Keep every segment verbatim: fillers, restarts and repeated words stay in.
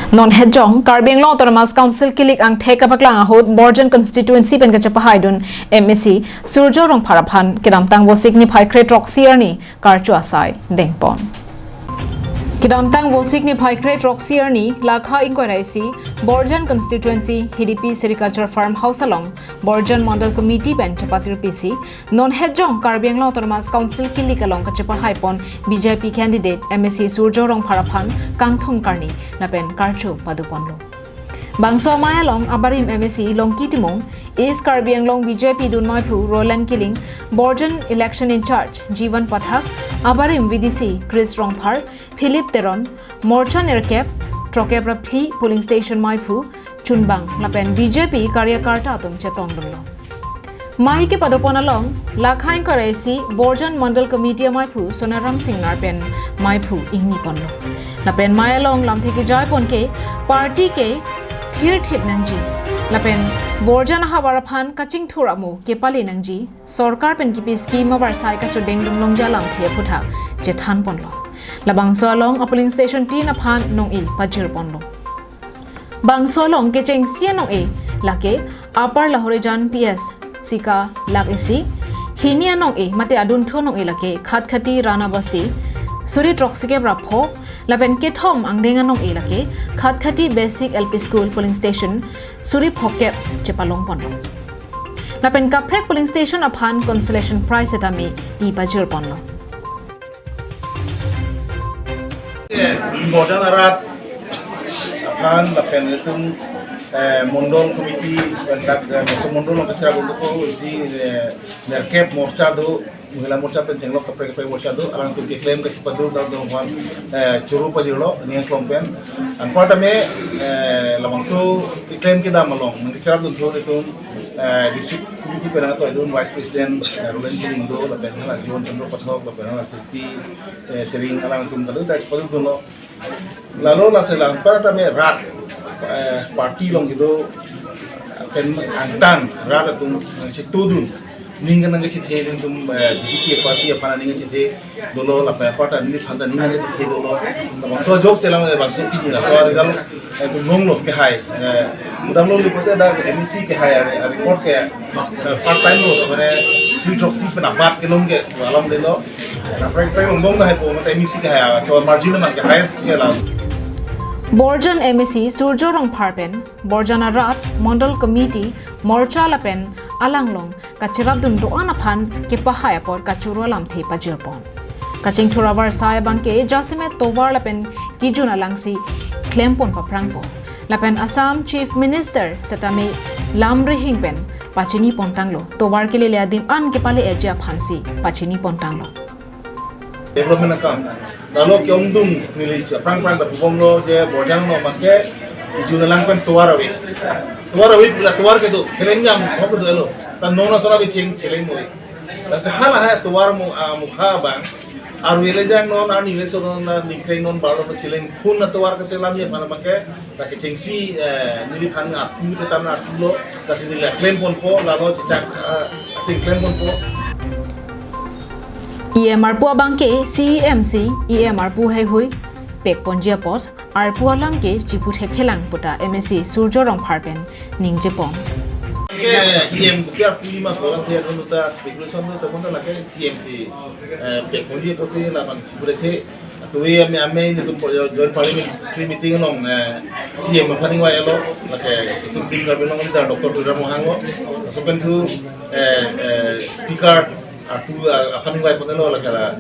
Non hetjong Karbi Anglong Autonomous Council kilik angthek kapaklang ahut Borjan constituency pen kachepahaidun M A C Surjo Rongphar aphan kedamtang Vosik niphai kre-throksi arni karcho asai dengpon. Kedamtang Vosik niphai kre-throksi arni Lakha ingkoi ra isi Borjan constituency H D P Sericulture Farm House along Borjan Mandal Committee pen chepatirpisi non hetjong Karbi Anglong Autonomous Council kilik along kachepahaipon B J P candidate M A C Surjo Rongphar aphan kangthum karni lapen karcho paduponlo. Bangso amei along abarim M A C Longki Timung, East Karbi Anglong B J P dunmeiphu Roland Killing, Borjan election in charge Jivan Pathak, abarim V D C Chris Rongphar, Philip Teron, Morcha nerkep, throkkep ra phli polling station meiphu chunbang lapen B J P karyakarta atum chetongdunlo. Mei kepadopon along Lakha ingkoi ra isi Borjan Mandal Committee ameiphu Sonaram Singnar pen meiphu ingniponlo. Lapen mei along lamthe kejaipon ke party ke thirthip nangji lapen Borjan ahavar aphan kachingthur amo kepale nangji, sorkar pen kipi scheme avarsai kachodengdun longji alamthe aphuthak chethanponlo. Labangso along apolling station tin aphan nong-e pajirponlo. Bangso along kechengsi anong-e lake Upper Lahorijan P S Sika lak isi, hini anong-e mate adunthu anong-e lake Khatkhati Rana Basti, suri throksikep ra pho, lapen kethom angdeng anong-e lake Khatkhati Basic L P School polling station suri phokep chepalongponlo. Lapen kaprek polling station aphan consolation prize setame pi pajirponlo. Borjan arat aphan lapen itum, eh, Mondol Committee, dak, eh, Moso Mondol along kachira bunduk ko isi, eh, nerkep morcha do, Mohila Morcha pen chenglok kaprek kaprek morcha do, alangtum keklem kachepaduk dak do aphan, eh, choro pajirlo, ning klong pen. Anparta me, eh, labangso keklem kedam along nangkacharap dun thur itum, eh, District Committee pen nangtoidun Vice President, eh, Roland Killing do, lapen hala Jivan Chandra Pathak, lapen hala Silpi, eh, Sering alangtum kadu dak chepadukdunlo. Lalo lasi la anparta me rat, eh, party along kedo pen angtan rat atum nangchetudun. Ning nangkachethe ning atum, eh, B J P party aphan ning kachethe dolo lapen anparta neliphan ta ning kachethe dolo. Bangso ajok selam, eh, bangso pini laso result, eh, atum longlo kehai. Eh, damlo lipote dak M A C kehai are, are record ke, eh, first time lo, mane suri throksi pen abat kelong ke alam delo. Na prai prai longbom kehaipo, mate M A C kehai, so margin man ke highest ke la. Borjan M A C Surjo Rongphar pen Borjan arat, Mondol Committee, Morcha lapen alanglong kachirapdun do-an aphan kepahai apor kachoro alamthe pajirpon. Kachingthur avarsai abangke jasemet tovar lapen kijun alangsi klempon paprangpo. Lapen Assam Chief Minister setame lam rihing pen pachinipontanglo. Tovar kelele adim an kepale-eji aphansi pachinipontanglo. Development akam. Lalo ke-ongdung neli aphrang aphrang ta pubomlo je Borjan along abangke ijun alang pen tovar ave. Tovar ave pula tovar kedo, keleng jam ho kedo elo. Ta non asona biching cheleng moi. Lasi hala ha tovar mu, ah, mukha abang. Arve le jang non, arni le so non, na ningkreng non, balo non cheleng phun na tovar ke selam ye mana abangke. Dak kechengsi, eh, neliphan ngat, ngat tetan ngat lo, lasi neli klem ponpo, lalo chechak, eh, ating klem ponpo. E M arpu abangke C E M si, E M arpu heihui pekponji apot, arpu alam ke chipu thekthelang puta M A C Surjo Rongphar pen ningjepon. Ke E M ke arpu lima kolang the, anu ta speculation do, teman ta lake C E M si, eh, pekponji apotsi labang chipu thek. Tuwe ame, ame netum po-, joint parliamentary meeting along, eh, C E M aphan ingvai-lo, lake itum Team Karbi Anglong leader Doctor Tuliram Ronghang lo, laso pen thu, eh, eh, speaker arpu, ah, aphan ingvaiponlo, lake la,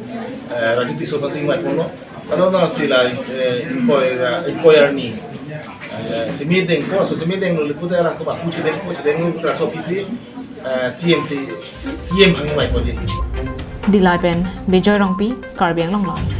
eh, Raju Tisso aphansi ingvaiponlo. Lalo lasi la, eh, ingkoi, ah, ingkoi arni, eh, semi dengpo, laso semi denglo lipu te alangtum arpu chedengpo, chedenglo laso apotsi, eh, C E M si, E M aphan ingvaiponji. Dillai pen Bijoy Rongpi, Karbi Anglong Live.